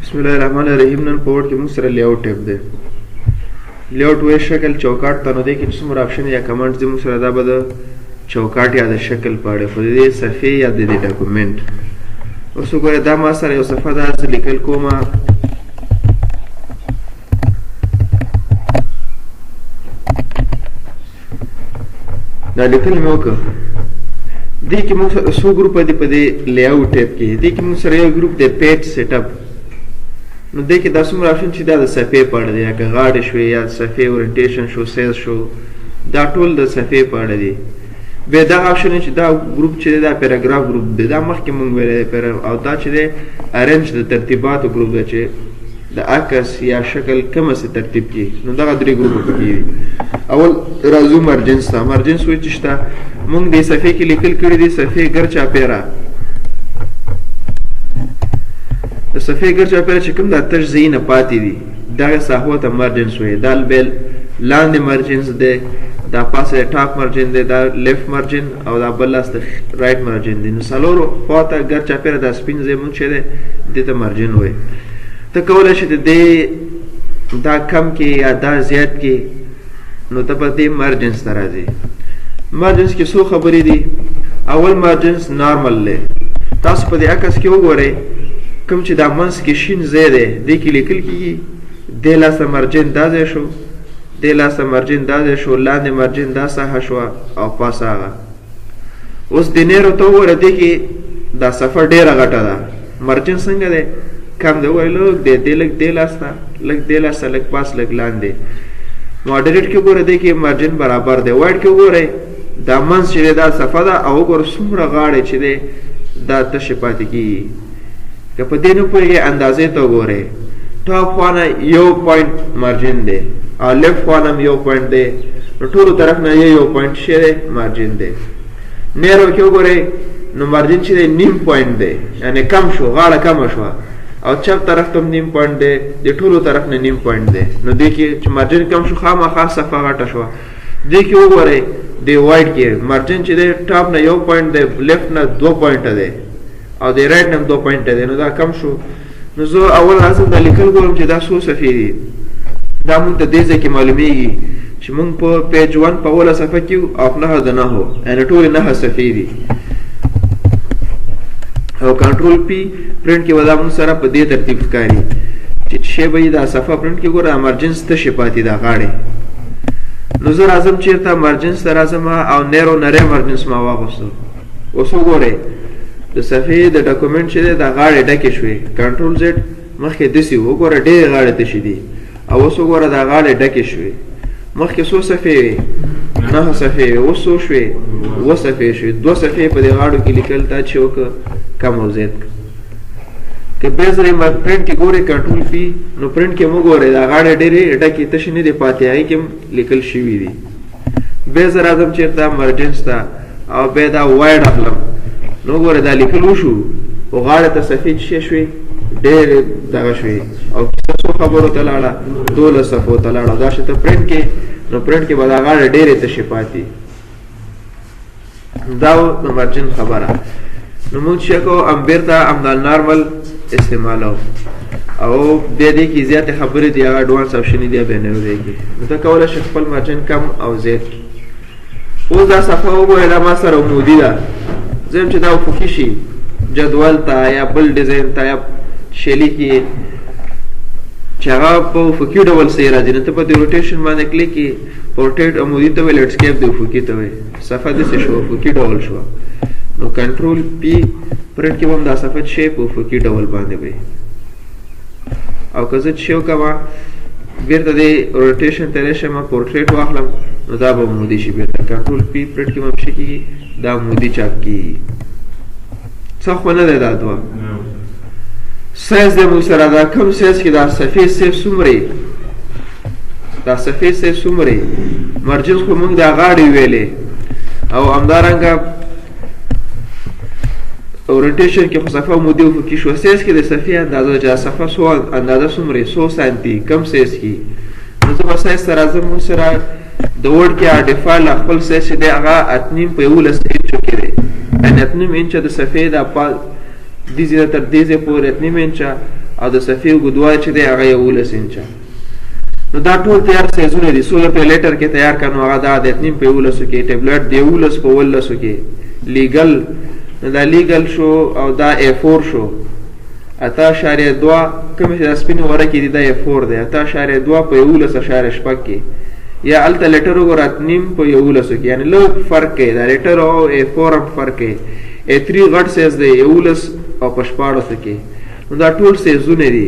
بسم الله الرحمن الرحیم. نن په Word کې موږ سره layout tab دی. layout وایي شکل چوکاټ ته. نو دې کې څومره option یا command دي موږ سره، دا به د چوکاټ یا د شکل په اړه، خو د دې صفحې یا د دې document. اوس وګوره، دا ما سره یو صفحه ده، زه لیکل کوم. دا لیکل مې وکړ. دې کې موږ سره څو ګروپ دي په دې layout tab کې؟ دې کې موږ سره یو ګروپ دی page setup. نو دې کې دا څومره option چې دا د صفحې په اړه دی، لکه غاړې شوې یا صفحې orientation شو، سایز شو، دا ټول د صفحې په اړه دي. بیا دا option چې دا ګروپ چې دا paragraph group دی، دا مخکې مونږ ویلی دی. او دا چې دی arrange د ترتیباتو ګروپ دی، چې د عکس یا شکل کومه سي ترتیب کی. نو دغه درې ګروپ پکې دي. اول راځو margins ته. margins وایي چې شته مونږ دې صفحې کې لیکل کړي دي، صفحې ګر چاپېره، د صفحې ګر چاپېره چې کوم دا تش ځایونه پاتې دي، دغه ساحو ته margins وایي. دا بیل لاندې margins دی، دا پاسه top margin دی، دا left margin او دا بل لاس د right margin دی. نو څلورو خواته ګر چاپېره دا سپین ځای مونږ چې دی، دې ته margin وایي. ته کولی شې د دې دا کم کې یا دا زیات کې. نو ته په دې margins ته راځې. margins کې څو خبرې دي. اول margins normal دی. تاسو په دې عکس کې وګورئ، کوم چې دا منځ کې شین ځای دی، دې کې لیکل کېږي. دې لاسه margin دا ځای شو، دې لاسه margin دا ځای شو، لاندې margin دا ساحه شوه او پاسه هغه. اوس د narrow ته وګوره، دې کې دا صفحه ډېره غټه ده، margin څنګه دی؟ کم دی. وګوره، لږ دی، دې لږ دې لاسته، لږ دې لاسته، لږ پاس، لږ لاندې. moderate کې وګوره، دې کې margin برابر دی. wide کې وګورئ، دا منځ چې دی دا صفحه ده او وګوره څومره غاړې چې دی دا تشې پاتې کېږي. که په دې نه پوهېږئ، اندازې ته وګورئ. top خوانه یو point margin دی او left خوانه هم یو point دی، نو ټولو طرف نه یو یو point شی دی، margin دی. narrow کې وګورئ، نو margin چې دی نیم point دی، یعنې کم شو، غاړه کمه شوه، او چپ طرف ته هم نیم point دی، د ټولو طرف نه نیم point دی. نو دې کې چې margin کم شو، خامخا صفحه غټه شوه. دې کې وګورئ، د wide کې margin چې دی top نه یو point دی، left نه دوه point دی او د right نه هم دوه point دی، نو دا کم شو. نو زه اول راځم، دا لیکل ګورم چې دا څو صفحې دي. دا مونږ ته دې ځای کې معلومیږي چې مونږ په page 1 په اوله صفحه کې او نهه د نهو، یعنې ټولې نهه صفحې دي. او control P print کې به دا مونږ سره په دې ترتیب ښکاري چې شی به یې دا صفحه پرنټ کې ګوره، margins تشې پاتې ده غاړې. نو زه راځم چېرته؟ margins ته راځم او narrow، نری margins ما واغوستو. اوس وګورئ، د صفحې د document چې دی دا غاړې ډکې شوې. control Z. مخکې داسې وګوره، ډېرې غاړې تشې دي، او اوس وګوره، دا غاړې ډکې شوې. مخکې څو صفحې وې؟ نهه صفحې وې. اوس څو شوې؟ اووه صفحې شوې. دوه صفحې په دې غاړو کې لیکل تا چې وکړه کم او زیات. که بیا ځلې پرنټ کې ګورې، control P، نو پرنټ کې مو ګورې دا غاړې ډېرې ډکې تشې نه دي پاتې، هغې کې هم لیکل شوي دي. بیا زه راځم چېرته؟ margins ته او بیا دا wide اخلم. نو ګوره، دا لیکل وشو او غاړې ته صفحې چې شوې ډېرې دغه شوې او کیسه څو خبرو ته لاړه؟ 12 صفحو ته لاړه. دا چې ته پرنټ کې، نو پرنټ کې به دا غاړې ډېرې تشې پاتې. دا د margin خبره. نو موږ چې کوو، هم بیرته هم دا normal استعمالو او بیا دې کې زیاتې خبرې دي، هغه advance option دي، بیا نه دی کې. نو ته کولی شې خپل margin کم او زیات کړي. اوس دا صفحه وګوره، دا ما سره عمودي ده. زه چې دا افقي شي، جدول ته یا بل ډیزاین ته یا شیلی کې چې هغه په افقي ډول صحیح راځي، نو ته په دې rotation باندې کلیک کړې. پورټریټ عمودي ته وایي، landscape د افقي ته وایي. صفحه داسې شوه، افقي ډول شوه. نو control P print کې به هم دا صفحه چې په افقي ډول باندې وي. او که زه چې وکړم، بیرته دې rotation ته راشم، پورټریټ واخلم، نو دا به عمودي شي. بیرته control P print کې به هم شي کېږي، دا عمودي چاپ کېږي. څه خو نه دی. دا دوه سایز دی موږ سره. دا کم سایز کې دا صفحې سایز څومره؟ دا صفحې سایز څومره؟ margin خو موږ دا غاړې ویلې او همدارنګه orientation کې خو صفحه عمودي افقي شو. سایز کې د صفحې اندازه چې صفحه څو اندازه څومره، څو سانتي، کم سایز کې. نو زه به سایز سره راځم. موږ سره د Word کې default خپل سایز چې دی هغه 8.5 په 11 انچو کې دی، یعنې 8.5 انچه د صفحې د دې ځای تر دې ځای پورې 8.5 انچه. او د صفحې اوږدوالی چې دی هغه 11 انچه. نو دا ټول تیار سایزونه دي. څو درته letter کې تیار کړه، نو هغه دا د 8.5 په 11 کې، tabloid د 11 په 18 کې، legal نو دا legal شو او دا A4 شو. 8.2 کومې چې دا سپینې ورقې دي دا A4 دی، 8.2 په 11.6 کې، یا هلته letter وګوره 8.5 په 11 کې، یعنې لږ فرق کوي. دا letter او A4 هم فرق کوي. A3 غټ سایز دی 11 او په 16 کې. نو دا ټول سایزونه دي.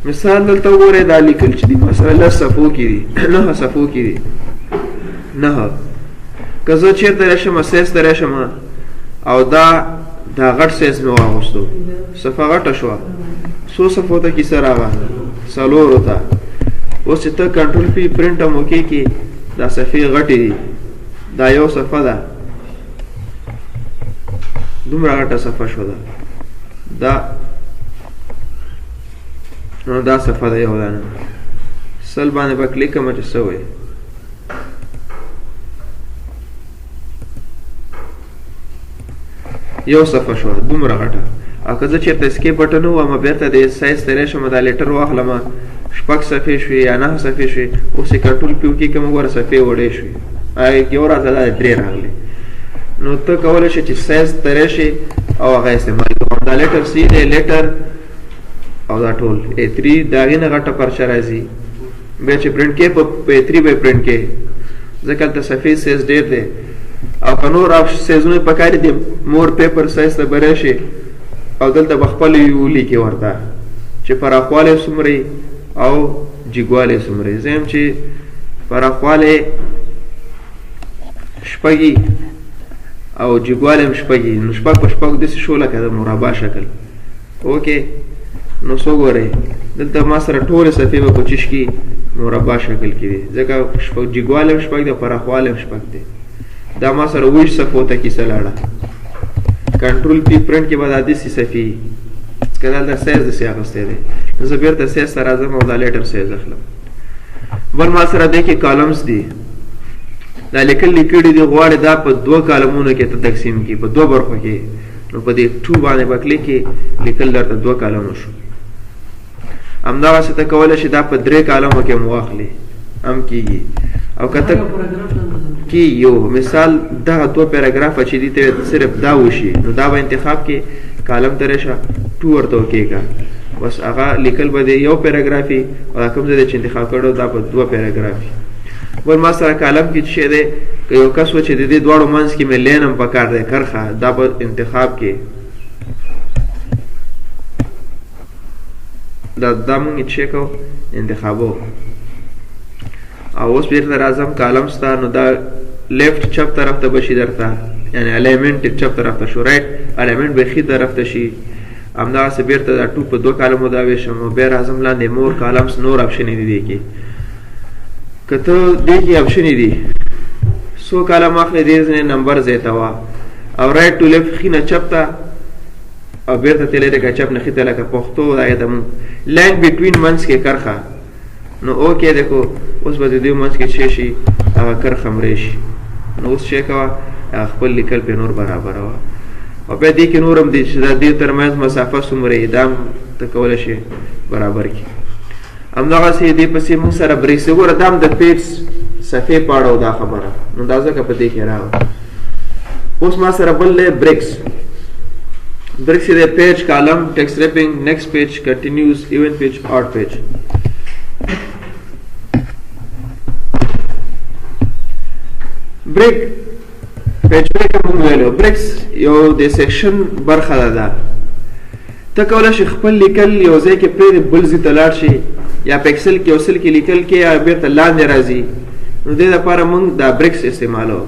مثال دلته وګورئ، دا لیکل چې دي مثلا 10 صفحو کې دي، 9 صفحو کې دي، 9. که زه چېرته راشم سایز ته راشم او دا غټ سایز مې واغوستو، صفحه غټه شوه، څو صفحو ته کیسه راغله؟ څلورو ته. اوس چې ته control P print هم okay کې، دا صفحې غټې دي، دا یو صفحه ده، دومره غټه صفحه شوه ده، دا نو دا صفحه ده یو دانه. سل باندې به کلیک کوم چې څه وایي. یو صفحه شوه دومره غټه. او که زه چېرته escape button ووهم بېرته د سایز ته راشم، دا letter واخلم، 6 صفحې شوې یا 9 صفحې شوې، اوس یې control P وکړي که وګوره صفحې وړې شوې، هغې کې یو راځه دا درې راغلې. نو ته کولی شې چې سایز ته راشې او هغه استعمال کړې. همدا letter C دی، letter او دا ټول A3، د هغې نه غټه پرچه راځي. بیا چې پرنټ کې په A3 به یې پرنټ کې، ځکه هلته صفحې سایز ډېر دی. او که نور سایزونه پکار دي، more paper size ته به راشې او دلته به خپل یو لیکې ورته چې پراخوالی څومره او جګوالی څومره. زه یم چې پراخوالی شپږي او جګوالی هم شپږي، نو 6 په 6 داسې شو لکه د مربع شکل. okay نو څه ګورئ دلته ما سره ټولې صفحې به په چش کې مربع شکل کې دي، ځکه 6 جګوالی هم 6 دی، پراخوالی هم 6 دی. دا ما سره 20 صفحو ته کیسه لاړه. control P print کې به دا داسې صفحې وي، ځکه دلته سایز داسې اخیستی دی. نو زه بېرته سایز ته راځم او دا letter size اخلم. بل ما سره دې کې columns دي، دا لیکل لیکلي دي، غواړې دا په 2 کالمونو کې ته تقسیم کړي، په 2 برخو کې. نو په دې 2 باندې به کلیک کړې، لیکل درته 2 کالمو شو. همدغسې ته کولی شې دا په 3 کالمو کې هم واخلې، هم کېږي. او که ته کې یو مثال دغه 2 پیراګرافه چې دي ته صرف دا وشي، نو دا به انتخاب کې کالم ته راشه 2 ورته وکېږه، بس هغه لیکل به دی یو پیراګرافي، او دا کوم ځای دی چې انتخاب کړو دا په 2 پیراګرافي. بل ما سره کالم کې څه شی دی، که یو کس و چې د دې دواړو منځ کې مې line هم پکار دی، کرښه، دا به انتخاب کې، دا مونږ چې کوو انتخابو. او اوس بیرته راځم کالم ستا، نو دا left چپ طرف ته به شي درته، یعنې alignment چپ طرف ته شو، right alignment به ښي طرف ته شي. همدغسې بیرته دا 2 په 2 کالمو دا ویشم، او بیا راځم لاندې more columns، نور option دي دې کې. که ته دې کې option دي څو کالم اخلې، دې ځینې نمبر زیاتوه، او right to left ښي نه چپ ته، او بیرته تللی دی که چپ نه ښي ته، لکه پښتو دا یې ته مونږ line between منځ کې کرښه. نو okay دیکھو اوس به د دې منځ کې څه شي، هغه کرښه مړې شي. نو اوس څه کوه، هغه خپل لیکل پرې نور برابروه. او بیا دې کې نور هم دي چې د دې ترمنځ مسافه څومره یې، دا هم ته کولی شې برابر کړي. همدغسې دې پسې موږ سره breaks وګوره، دا هم د page صفحې په اړه دا خبره، نو دا ځکه په دې کې راغله. اوس ما سره بل دی breaks. Breaks دی page، column، text wrapping، next page، continuous، even page، odd page. Break page break هم موږ ویلو. Breaks یو د section برخه ده. دا ته کولی شې خپل لیکل یو ځای کې پرېږدې بل ځای ته لاړ شې، یا په Excel کې یو cell کې لیکل کې یا بېرته لاندې راځي. نو دې دپاره موږ دا breaks استعمالو.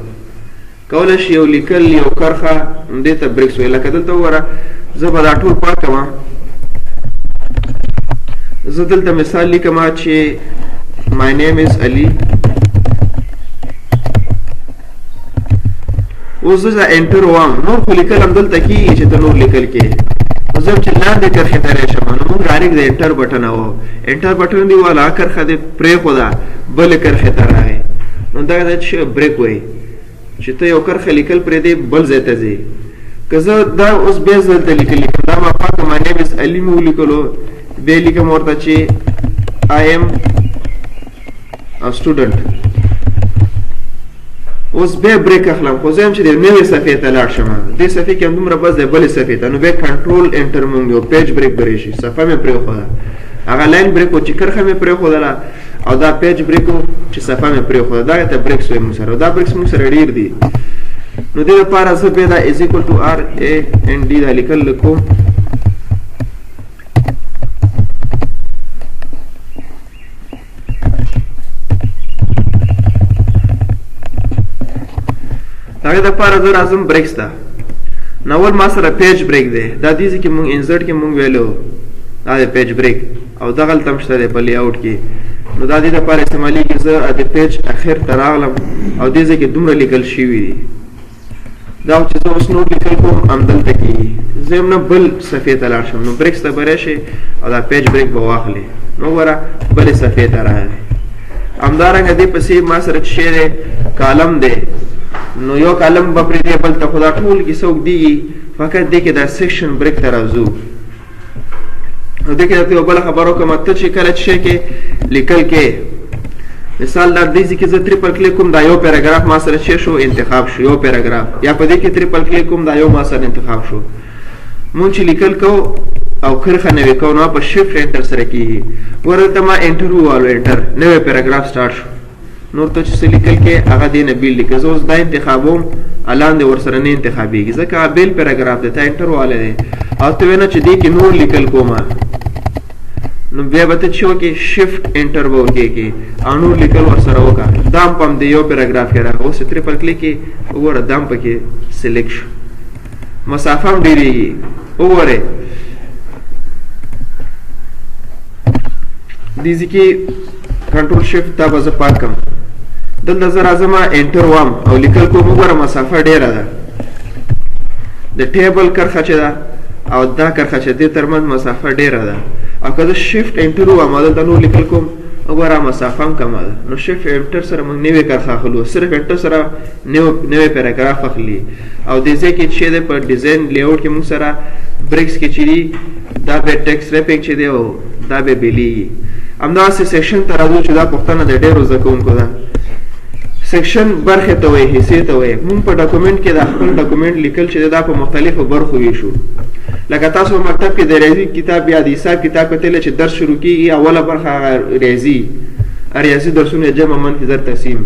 کولی شي یو لیکل یو کرښه، نو دې ته breaks وایي. لکه دلته وګوره، زه به دا ټول پاک کړم. زه دلته مثال لیکم چې my name is Ali. اوس زه enter وام، نور خو لیکل هم دلته کېږي چې ته نور لیکل کې. خو زه چې لاندې کرښې ته راشم، نو موږ direct د enter button و، enter button دی والا کرښه دې پرېښوده، بلې کرښې ته راغی. نو دا د چې break وایي، چې ته یو کرښه لیکل پرېږدې بل ځای ته ځې. که زه دا اوس بیا دلته لیکل لیکم، دا ما پاکه ما نیم از علي مې ولیکلو، بیا لیکم ورته چې I am student. اوس بیا break اخلم، خو زه یم چې د نوې صفحې ته لاړ شم، دې صفحې کې هم دومره بس دی، بلې صفحې ته، نو بیا control enter مونږ یو page break به راشي. صفحه مې پرېښوده، هغه line break و چې کرښه مې پرېښودله، او دا page break و چې صفحه مې پرېښوده، دا ته breaks وایي موږ سره. دا breaks موږ سره ډېر دي. نو دې لپاره زه بیا دا is equal to R A N D دا لیکل کوم. هغې دپاره زه راځم breaks ته. نو اول ما سره page break دی، دا دې ځای کې مونږ insert کې مونږ ویلو دا دی page break، او دغلته هم شته دی په layout کې. نو دا دې دپاره استعمالېږي. زه د page اخر ته راغلم او دې ځای کې دومره لیکل شوي دي، دا چې زه اوس نور لیکل کوم همدلته کېږي. زه یم نه بل صفحې ته لاړ شم، نو breaks ته به راشې او دا page break به واخلې، نو وګوره بلې صفحې ته راغی. همدارنګه دې پسې ما سره چې شی دی column دی، نو یو column به پرېږدې بل ته، خو دا ټول کیسه اوږدېږي. فقط دې کې دا section break ته راځو. نو دې کې درته یوه بله خبره وکړم، ته چې کله چې شی کې لیکل کې، مثال دا دې ځای کې زه triple click کوم، دا یو پاراګراف ما سره چې شو انتخاب شو، یو پاراګراف، یا په دې کې triple click کوم، دا یو ما سره انتخاب شو. مونږ چې لیکل کوو او کرښه نوې کوو، نو په shift enter سره کېږي. ګوره دلته ما enter ووهلو، enter نوی پاراګراف start شو. نور ته چې څه لیکل کې هغه دې نه بېل لیکه. زه اوس دا انتخابوم، لاندې ورسره نه انتخابېږي، ځکه هغه بېل پاراګراف دی، تا enter والی دی. او ته وینه چې دې کې نور لیکل کومه، نو بیا به ته چې وکړې shift enter به وکړې او نور لیکل ورسره وکړه. دا هم په همدې یو پاراګراف کې راغی. اوس triple click یې وګوره، دا هم پکې select شو، مسافه هم ډېرېږي. وګورئ دې ځای کې control shift دا به زه پاک کړم. دلته زه راځم enter وام او لیکل کوم، وګوره مسافه ډېره ده. د table کرښه چې ده او دا کرښه چې دې ترمنځ مسافه ډېره ده، او که زه shift enter ووایم دلته نور لیکل کوم، وګوره مسافه هم کمه ده. نو shift enter سره موږ نوې کرښه اخلو، صرف enter سره نوی پاراګراف اخلي. او دې ځای کې چې دی په design layout کې موږ سره breaks کې چې دي، دا به text wrapping چې دی او دا به بېلېږي. همداسې section ته راځو چې دا پوښتنه د ډېرو زده کوونکو ده. section برخې ته وایي، حصې ته وایي. موږ په document کې د خپل document لیکل چې دا په مختلفو برخو ویشو. لکه تاسو په مکتب کې د ریاضي کتاب یا د حساب کتاب کتلی چې درس شروع کېږي، اوله برخه هغه ریاضي، ریاضي درسونه جمع منفي ضرب تقسیم،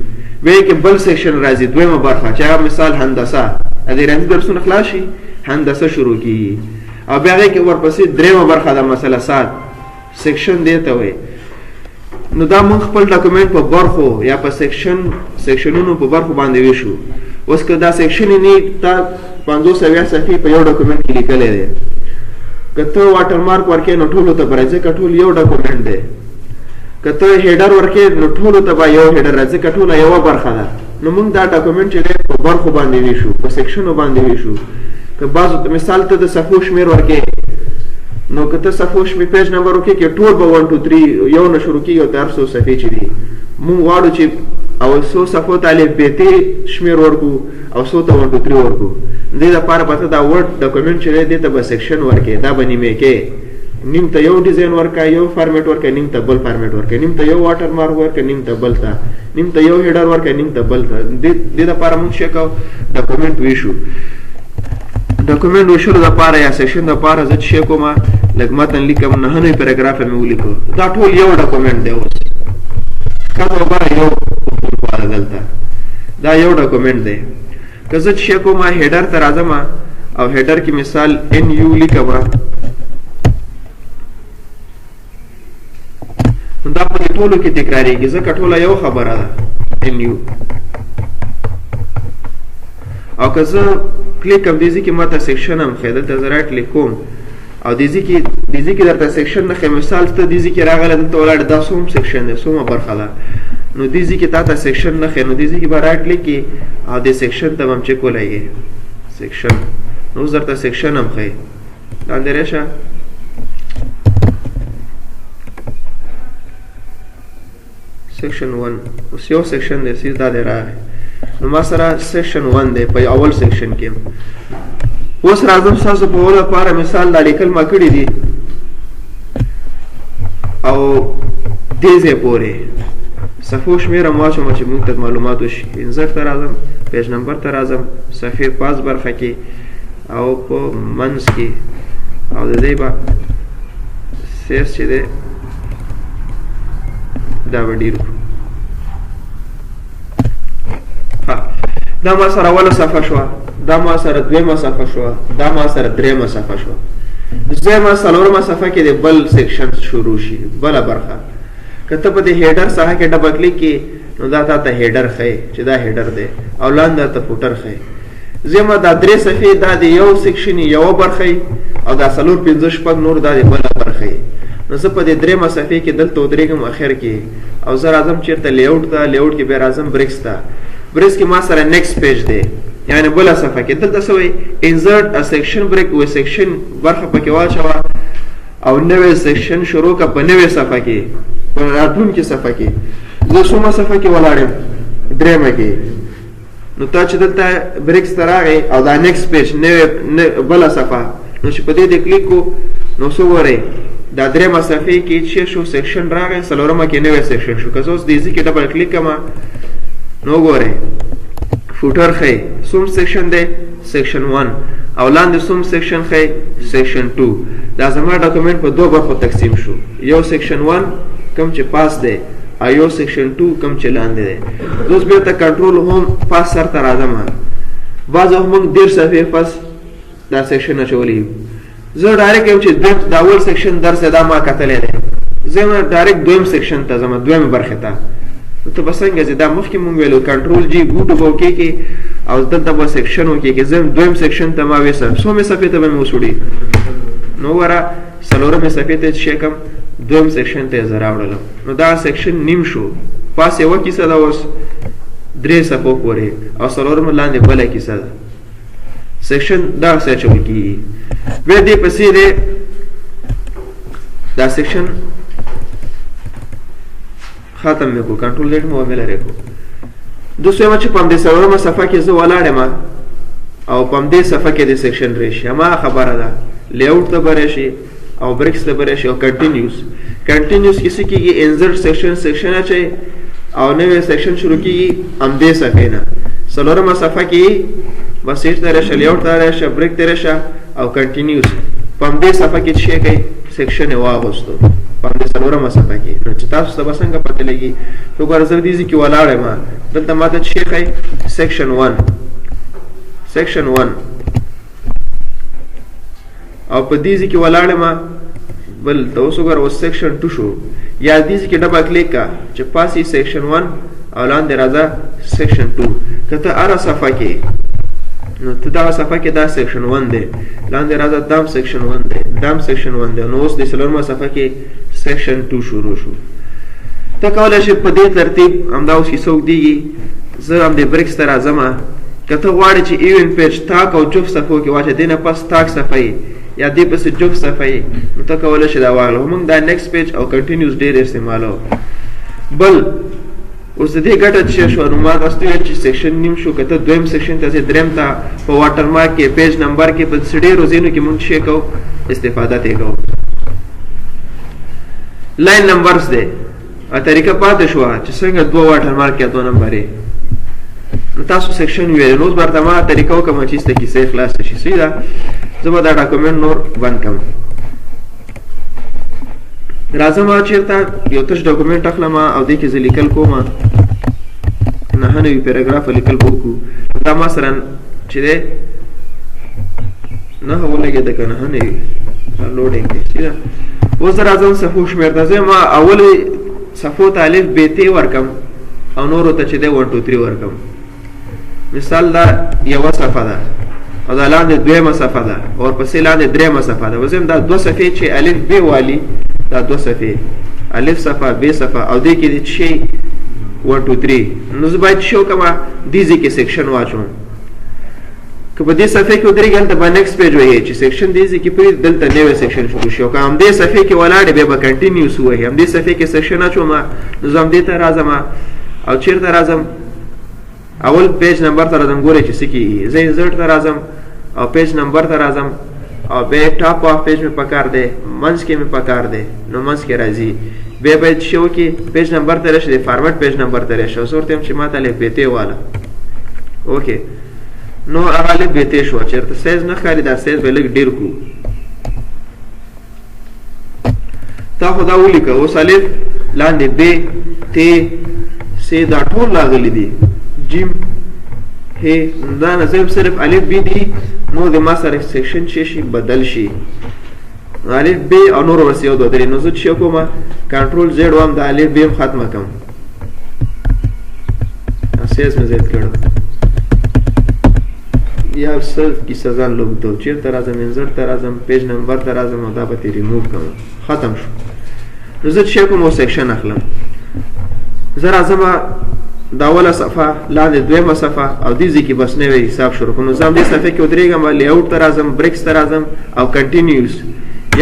بیا کې بل section راځي دویمه برخه چې هغه مثال هندسه، د ریاضي درسونه خلاص شي هندسه شروع کېږي، او بیا هغې کې ورپسې درېیمه برخه ده مثلثات، section دې ته وایي. نو دا موږ خپل document په برخو یا په section ونو په برخو باندې ویشو. اوس که دا section یې نه تا 75 صفحې په یو document کې لیکلی دی، که ته watermark ورکې نو ټولو ته به راځي، ځکه ټول یو document دی. که ته header ورکې نو ټولو ته به یو header راځي، ځکه ټوله یوه برخه ده. نو موږ دا document چې دی په برخو باندې ویشو، په section ونو باندې ویشو. که بعضو مثال ته د صفحو شمېر ورکې، نو که ته صفحو شمېر page number ورکې کې ټول به 1 2 3 یو نه شروع کېږي او تر څو صفحې چې دي موږ غواړو چې او څو صفحو ته الف ب ت شمېر ورکو او څو ته 1 2 3 ورکو. دې دپاره به ته دا Word document چې دی دې ته به section ورکې، دا به نیمې کې، نیم ته یو design ورکه، یو format ورکه، نیم ته بل format ورکه، نیم ته یو watermark ورکه، نیم ته بل ته، نیم ته یو header ورکه، نیم ته بل ته. دې دپاره موږ څه کوو؟ document ویشو. document ویشلو دپاره یا section دپاره زه چې کوم لږ متن لیکم، 99 پاراګراف مې ولیکو، دا ټول یو document دی. اوس ښکته وګوره یو پښتونخوا ده دلته، دا یو document دی. که زه چې کوم header ته راځم او header کې مثال N U لیکم، نو دا په دې ټولو کې تکرارېږي، ځکه ټوله یو خبره ده N U. او که زه کلیک کوم دې ځای کې ماته section هم ښیي، دلته زه right click کوم او دې ځای کې، دې ځای کې درته section نه ښیي. مثال ته دې ځای کې راغلی دلته ولاړ، دا څوم section دی، څومه برخه ده، نو دې ځای کې تا ته section نه ښیي، نو دې ځای کې به right click کړې او دې section ته به هم چک ولګې section، نو اوس درته section هم ښیي. لاندې راشه، section 1، اوس یو section دی سیس دا دی راغی. نو ما سره section 1 دی په اول section کې. اوس راځم ستاسو په اولو لپاره مثال دا لیکل ما کړي دي او دې ځای پورې صفحو شمېر هم واچوم چې موږ ته معلومات وشي. انزرټ ته راځم، پیج نمبر ته راځم، صفحې پاس برخه کې او په منځ کې، او د دې به سیز چې دی دا به ډېر کړو. دا ما سره اوله صفحه شوه، دا ما سره دویمه صفحه شوه، دا ما سره درېیمه صفحه شوه. زما څلورمه صفحه کې د بل section شروع شي، بله برخه. که ته په دې header ساحه کې double click کې نو دا تا ته header ښیي چې دا header دی، او لاندې درته footer ښیي. زما دا درې صفحې دا د یو section یوه برخه او دا څلور پنځه شپږ نور دا د بله برخه. نو زه په دې درېیمه صفحې کې دلته ودرېږم اخر کې، او زه راځم چېرته layout ته، layout کې بیا راځم breaks ته. breaks کې ما سره next page دی، یعنی بله صفحه کې. دلته څه وایي؟ insert a section break، و section برخه پکې واچوه او نوې section شروع که په نوې صفحه کې، په راتلونکې صفحه کې. زه څومره صفحه کې ولاړ یم؟ درېیمه کې. نو تا چې دلته breaks ته راغی او دا next page نوې بله صفحه، نو چې په دې دې کلیک کو نو څه ګورئ دا درېیمه صفحې کې چې شو section راغی، څلورمه کې نوی section شو. که زه اوس دې ځای کې double click کړم نو وګورئ footer ښیي څوم section دی؟ section 1، او لاندې څوم section ښیي؟ section 2. دا زما document په دوه برخو تقسیم شو، یو section 1 کوم چې پاس دی او یو section 2 کوم چې لاندې دی. زه اوس بېرته control home پاس سر ته راځم. بعض وخت موږ 30 صفحې پس دا section اچولی یو. زه direct یم چې دویم د اول section درس دا ما کتلی دی، زه یم direct دویم section ته ځم، دویمې برخې ته. نو ته به څنګه ځې؟ دا مخکې مونږ ویلو control G go to به وکېږي او دلته به section وکېږي. زه یم دویم section ته ما ویسه، څومې صفحې ته به مې وسوړي؟ نو وګوره څلورمې صفحې ته چې کوم دویم section ته یې زه راوړلم. نو دا section نیم شو، پاس یوه کیسه ده اوس درې صفحو پورې، او څلورمه لاندې بله کیسه ده. section دغسې اچول کېږي. بیا دې پسې دی دا section ختم مې کړو، control Z مې ومې کړو. دوست یم چې په همدې څلورمه صفحه کې زه ولاړ یم او په همدې صفحه کې د section راشي، هماغه خبره ده، layout ته به راشي او breaks ته به راشي او continuous. continuous کې څه کېږي؟ insert section، section اچوي او نوی section شروع کېږي همدې صفحې نه. څلورمه صفحه کې بس هیڅ ته راشه، layout ته راشه، break ته راشه او continuous. په همدې صفحه کې څه کوي؟ section یې واغوستو په همدې څلورمه صفحه کې. نو چې تاسو ته به څنګه پته لګي؟ وګوره زه دې ځای کې ولاړ یم، دلته ما ته څه ښیي؟ section 1، section 1، او په دې ځای کې ولاړ یم بل ته اوس وګوره اوس section 2 شو. یا دې ځای کې double click کا چې پاس یې section 1 او لاندې راځه section 2. که ته هره صفحه کې، نو ته دغه صفحه کې دا section 1 دی، لاندې راځه دام section 1 دی، دام section 1 دی. نو اوس د څلورمه صفحه کې section 2 شروع شو. ته کولی شې په دې ترتیب همدا اوس کیسه اوږدېږي. زه همدې breaks ته راځم. که ته غواړې چې even page تاک او جفت صفحو کې واچوې، دې نه پس تاک صفحه یې یا دې پسې جفت صفحه یې، نو ته کولی شې دا واخله. خو موږ دا next page او continuous ډېر استعمالوو. بل اوس د دې ګټه چې شوه، نو ما تاسو ته ویل چې section نیم شو. که ته دویم section ته ځې، دریم ته، په watermark کې، page number کې، په داسې ډېرو ځایونو کې موږ څه کوو؟ استفاده ترې کوو. line numbers دی، طریقه پاتې شوه چې څنګه دوه watermark یا دوه نمبرې. نو تاسو section ویل، نو اوس به درته ما طریقه وکړم چې ایسته کیسه خلاصه شي. صحیح ده؟ زه به دا document نور بند کړم. راځم چېرته یو تش document اخلم او دې کې زه لیکل کوم، 99 paragraph لیکل به وکړو. دا ما سره چې دی نهه ولګېده که 99 loading دی. صحیح ده؟ اوس زه راځم صفحو شمېر ته. زه ما اولې صفحو ته الف ب ت ورکم او نورو ته چې دی 1 2 3 ورکم. مثال دا یوه صفحه ده او دا لاندې دویمه صفحه ده او ورپسې لاندې درېیمه صفحه ده. وزم دا دوه صفحې چې الف ب والي، دا دوه صفحې الف صفحه ب صفحه او دې کې چې 1 2 3، نو زه باید څه وکړم؟ دې ځای کې section واچوم. که په دې صفحې کې ودرېږي هلته به next page وهي چې section دې ځای کې پرېږدي، دلته نوی section شروع شي. او که همدې صفحې کې ولاړ بیا به continuous ووهي. همدې صفحې کې section اچوم، نو زه همدې ته راځم او چېرته راځم؟ اول page number ته راځم. ګورئ چې څه کېږي. زه insert ته راځم او پیج نمبر ته راځم او بیا ټاپ آف پیج مې پکار دی، منځ کې مې پکار دی، نو منځ کې راځي. بیا باید څه وکړي؟ پیج نمبر ته راشي، د فارمټ پیج نمبر ته راشي. اوس ورته وایم چې ما ته الف بې ته واله. اوکې، نو هغه الف بې ته شو. چېرته سایز نه ښکاري، دا سایز به لږ ډېر کړو. تا خو دا ولیکه، اوس الف لاندې ب ت س دا ټول راغلي دي، جیم ه، دا نه زه صرف الف بی دي، نو د ما سره سیکشن چې شي بدل شي، الف بی او نور ورسې یو دوه درې. نو زه چې کوم کنټرول زیډ وام، د الف بی هم ختمه کړم، سایز مې زیات کړو. یا څه کیسه ځان لوبدو، چېرته راځم؟ انزرټ ته راځم، پیج نمبر ته راځم او دا به ترې ریموو کړم، ختم شو. نو زه چې کوم سیکشن اخلم، زه راځم دا اوله صفحه لاندې دویمه صفحه او دې ځای کې بس نوی حساب شروع کوم. نو زه همدې صفحې کې ودرېږم، لیاوټ ته راځم، بریکس ته راځم او کنټینیوس،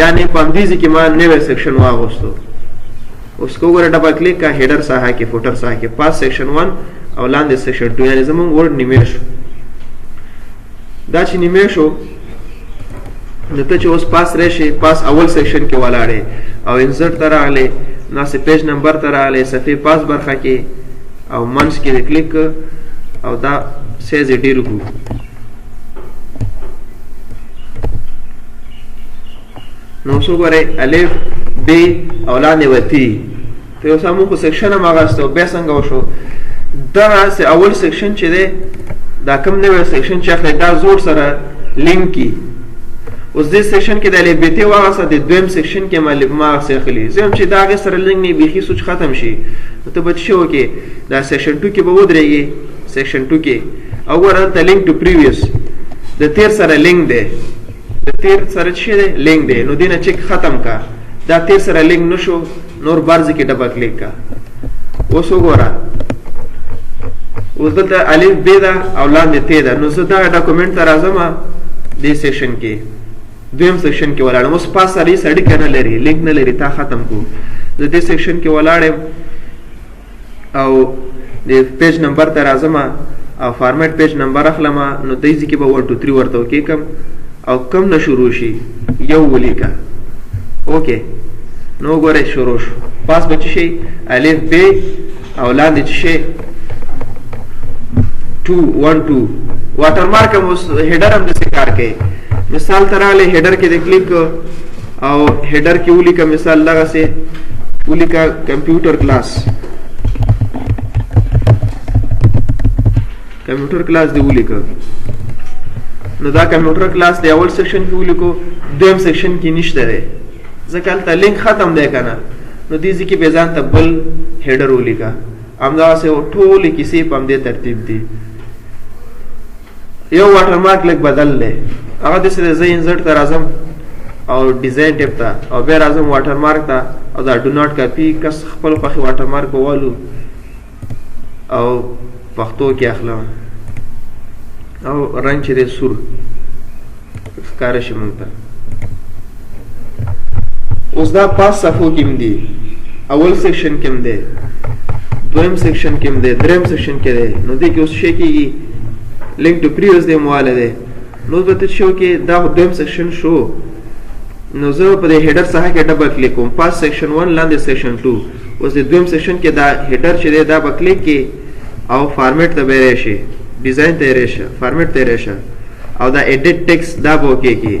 یعنې په همدې ځای کې ما نوی سیکشن واغوستو. اوس که وګوره ډبل کلیک کا، هیډر ساحه کې، فوټر ساحه کې پاس سیکشن 1 او لاندې سیکشن 2، یعنې زموږ ورډ نیمه شو. دا چې نیمه شو، نو ته چې اوس پاس راشې، پاس اول سیکشن کې ولاړې او انسرټ ته راغلې، نو هسې پیج نمبر ته راغلې، صفحې پاس برخه کې او منځ کې دې کلیک او دا سایز یې ډېر کړو. نو اوس وګورئ الف ب او لاندې به تی، ته اوس موږ خو سیکشن هم اخیستی و، بیا څنګه وشو؟ دغسې اول سیکشن چې دی، دا کوم نوی سیکشن چې اخلې دا زور سره لینک کی. اوس دې سیکشن کې د الف بي تی واغسته، د دویم سیکشن کې ما هغسې اخلي، زه وایم چې دا هغې سره لینک نه بیخي سوچ ختم شي. نو ته به څه وکړې؟ دا سیکشن 2 کې به ودرېږې، سیکشن 2 کې او ګوره دلته لینک ټو پریویس، د تیر سره لینک دی، د تیر سره څه شی دی؟ لینک دی. نو دې نه چک ختم کا، دا تیر سره لینک نه شو، نور بار ځای کې ډبل کلیک کا. اوس وګوره، اوس دلته الف ب ده او لاندې ت ده. نو زه دغه ډاکومنټ ته راځم، دې سیکشن کې دویم سیکشن کې ولاړم. اوس پاس سره هېڅ اړیکه نه لري، لینک نه لري، تا ختم کو. زه دې سیکشن کې ولاړ یم او د پیج نمبر ته راځم او فارمیټ پیج نمبر اخلم. نو دې ځای کې به 1 2 3 ورته وکیکم او کم نه شروع شي یو ولیکه. اوکې، نو وګورئ شروع شو. پاس به څه شي؟ الف ب او لاندې څه شي؟ 2 1 2. واټر مارک هم اوس هیډر هم داسې کار کوي. مثال ته راغلی، هیډر کې دې کلیک او هیډر کې ولیکه، مثال دغسې ولیکه کمپیوټر کلاس، کمپیوټر کلاس دې ولیکه. نو دا کمپیوټر کلاس دی اول سیکشن کې ولیکو، دویم سیکشن کې نشته دی، ځکه هلته لینک ختم دی که نه. نو دې ځای کې بیا ځان ته بل هیډر ولیکه. همدغسې ټولې کیسې په همدې ترتیب دي. یو واټر مارک لږ بدل دی، هغه داسې دی، زه انزرټ ته راځم او ډیزاین ټیپ ته او بیا راځم واټر مارک ته او دا ډو ناټ کاپي، کس خپل خوښې واټر مارک به والو او پښتو کې اخلم او رنګ چې دی سور ښکاره شي موږ ته. اوس دا پاس صفحو کې هم دي، اول سیکشن کې هم دی، دویم سیکشن کې هم دی، دریم سیکشن کې دی. نو دې کې اوس څه کېږي؟ لینک ټو پریویس دی مواله دی. نو اوس به ته څه وکړې؟ دا خو دویم سیکشن شو، نو زه په دې هیډر ساحه کې ډبل کلیک کوم، پاس سیکشن 1 لاندې سیکشن 2. اوس د دویم سیکشن کې دا هیډر چې دی دا به کلیک کې او فارمیټ ته به راشي، ډیزاین ته راشي، فارمیټ ته راشي او دا ایډیټ ټیکس دا به وکې کې.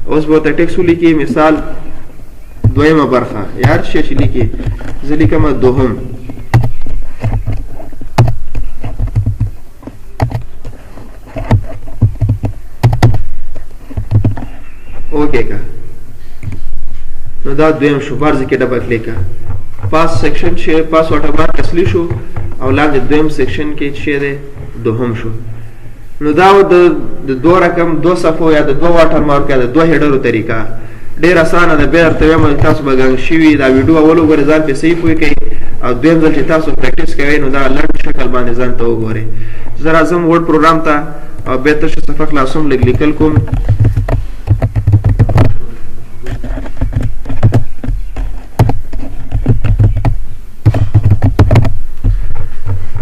اوس به ورته ټیکس ولیکي، مثال دویمه برخه یا هر څه چې لیکي، زه لیکم دوهم. اوکې کا، نو دا دویم شو. بار ځای کې ډبل کلیک کا، پاس سیکشن چې پاس واټر مارک اصلي شو او لاندې دویم سیکشن کې چې دی دوهم شو. نو دا د دوه رقم دوه صفحو یا د دوه واټر مارک یا د دوه هیډرو طریقه ډېر اسانه ده. بیا درته وایم چې تاسو به ګنګ شوي، دا ویډیو اول وګورئ، ځان پرې صحیح پوه کړئ او دویم ځل چې تاسو پریکټیس کوئ نو دا لنډ شکل باندې ځان ته وګورئ. زه راځم ورډ پروګرام ته او بیا تشه صفحه خلاصوم، لږ لیکل کوم.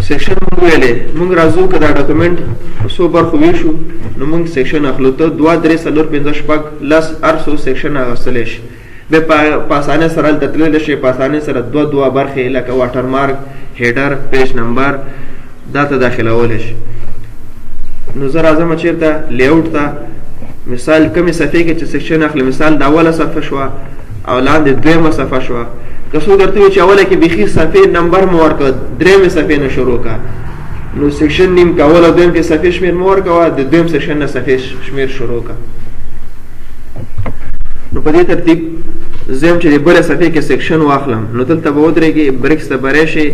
section مونږ ویلې مونږ راځو که دا document په څو برخو ویشو نو مونږ section اخلو، ته 2 3 4 5 6 10 هر څو section اخیستلی شي. بیا په اسانۍ سره هلته تللی شي، په اسانۍ سره دوه دوه برخې لکه watermark، header، page number دا ته داخلولی شي. نو زه راځم چېرته layout ته، مثال کومې صفحې کې چې section اخلي، مثال دا اوله صفحه شوه او لاندې دویمه صفحه شوه. که څوک درته وایي چې اوله کې بیخي صفحې نمبر مو ورکړه، درېیمې صفحې نه شروع کړه، نو section نیم که اول او دویم کې صفحې شمېر مو ورکوه، د دویم section نه صفحې شمېر شروع کړه. نو په دې ترتیب زه هم چې د بلې صفحې کې section واخلم نو دلته به ودرېږي، breaks ته به راشي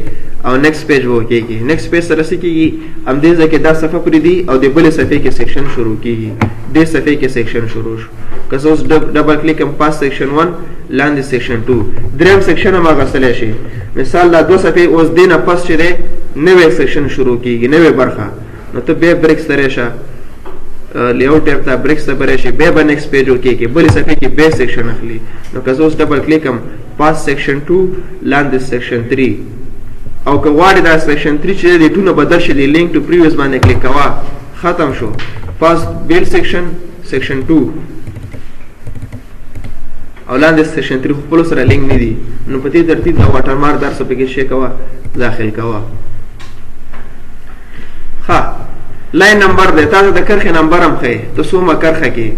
او next page به وکېږي. next page سره څه کېږي؟ همدې ځای کې دا صفحه پرېږدي او د بلې صفحې کې section شروع کېږي. دې صفحې کې section شروع شو. که زه اوس double click کوم، پاس section 1 لاندې section 2، دریم section هم اخیستلی شي. مثال دا دوه صفحې اوس دې نه پس چې دی نوی section شروع کېږي، نوې برخه، نو ته بیا breaks ته راشه، layout tab ته breaks ته به راشي، بیا به next page وکېږي، بلې صفحې کې بیا section اخلي. نو که زه اوس double click کوم، پاس section 2 لاندې section 3، او که غواړې دا section 3 چې دی 2 نه بدل شي، د link to previous باندې کلیک کوه، ختم شو. پاس بیل section، section 2 او لاندې section 3 خپلو سره لینک نه دي. نو په دې ترتیب دا watermark در څه پکې شی کوه، داخل کوه. ښه line number دی، تاسو د کرښې نمبر هم ښیي، ته څومره کرښه کې.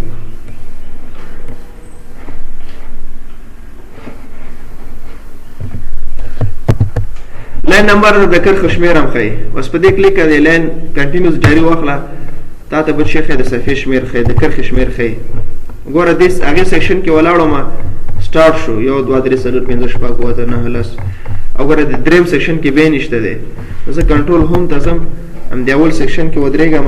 line number د کرښې شمېر هم ښیي. اوس په دې کلیک کړه، line continuous جاري واخله، تا ته به څه ښیي؟ د صفحې شمېر ښیي، د کرښې شمېر ښیي. ګوره دې هغې section کې ولاړو ما start شو، 1 2 3 4 5 6 7 8 9 10، او ګوره د دریم section کې بیا نشته دی. زه control home ته ځم، هم د اول section کې ودرېږم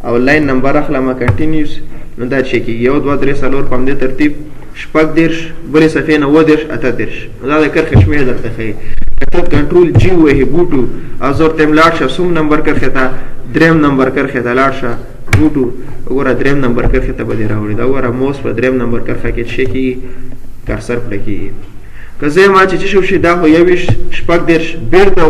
او line number اخلم continuous، نو دا چې کېږي 1 2 3 4 په همدې ترتیب 36، بلې صفحې نه 37 38. نو دا د کرښې شمېر درته ښیي. که ته control G ووهې go to او زه ورته یم لاړ شه څوم نمبر کرښې ته، دریم نمبر کرښې ته لاړ شه، go to، وګوره دریم نمبر کرښې ته به دې راوړي. دا وګوره موس په دریم نمبر کرښه کې څه کېږي، cursor پړه کېږي. که زه ما چې څه شي دا خو 21 36 بېرته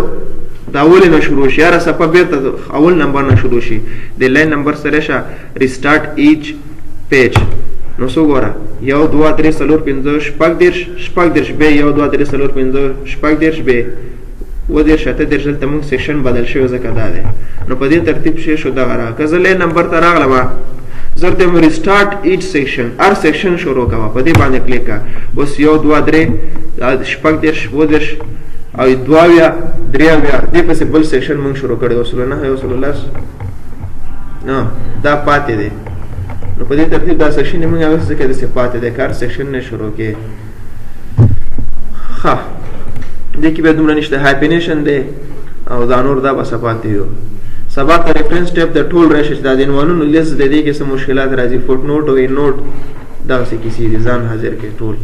د اولې نه شروع شي، هره صفحه بېرته اول نمبر نه شروع شي. د line number سره شه restart each page، نو څه وګوره 1 2 3 4 5 36 36 بیا 1 2 3 4 5 36 بیا 37 38. دلته موږ section بدل شوی ځکه دا دی. نو په دې ترتیب شی شو دغه راغی. که زه line number ته راغلم، زه ورته وایم restart each section، هر section شروع کوه، په دې باندې کلیک کړه. اوس 1 2 3 36 37 او 72 73 دې پسې بل section موږ شروع کړی، 9 10 نه دا پاتې دی. نو په دې ترتیب دا section یې موږ هغه ځکه داسې پاتې دی، که هر section نه شروع کړې. ښه دې کې بیا دومره نشته، hyphenation دی او دا نور دا به څه پاتې یو. سبا ته reference tab د ټول راشي چې دا د عنوانونو list دی، دې کې څه مشکلات راځي، footnote او endnote دغسې کیسې دي، ځان حاضر کړئ ټول.